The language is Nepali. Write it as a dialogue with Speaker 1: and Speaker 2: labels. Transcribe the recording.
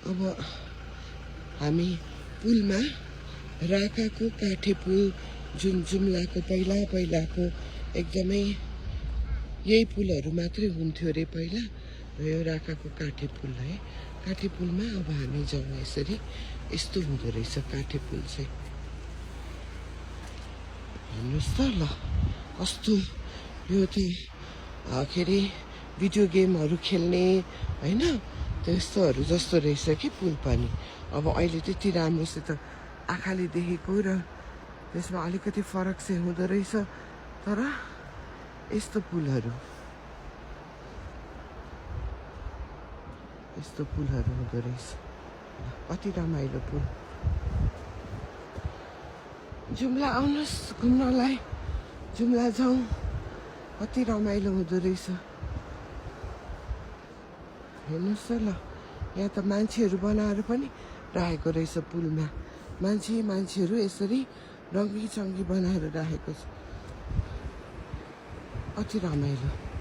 Speaker 1: अब हामी पुलमा राखाको काठे पुल जुन जुम्लाको पहिलाको एकदमै यही पुलहरू मात्रै हुन्थ्यो अरे पहिला र यो राखाको काठे पुल है। काठे पुलमा अब हामी जाउँ यसरी। यस्तो हुँदो रहेछ काठे पुल चाहिँ। हेर्नुहोस् त ल कस्तो यो चाहिँ के अरे भिडियो गेमहरू खेल्ने होइन त्यस्तोहरू जस्तो रहेछ कि पुल पनि। अब अहिले त्यति राम्रोसित आँखाले देखेको र त्यसमा अलिकति फरक चाहिँ हुँदो रहेछ तर यस्तो पुलहरू हुँदो रहेछ। कति रमाइलो पुल। जुम्ला आउनुहोस् घुम्नलाई, जुम्ला जाउँ। कति रमाइलो हुँदो रहेछ हेर्नुहोस् त ल। यहाँ त मान्छेहरू बनाएर पनि राखेको रहेछ पुलमा। मान्छेहरू यसरी रङ्गी चङ्गी बनाएर राखेको छ। कति रमाइलो।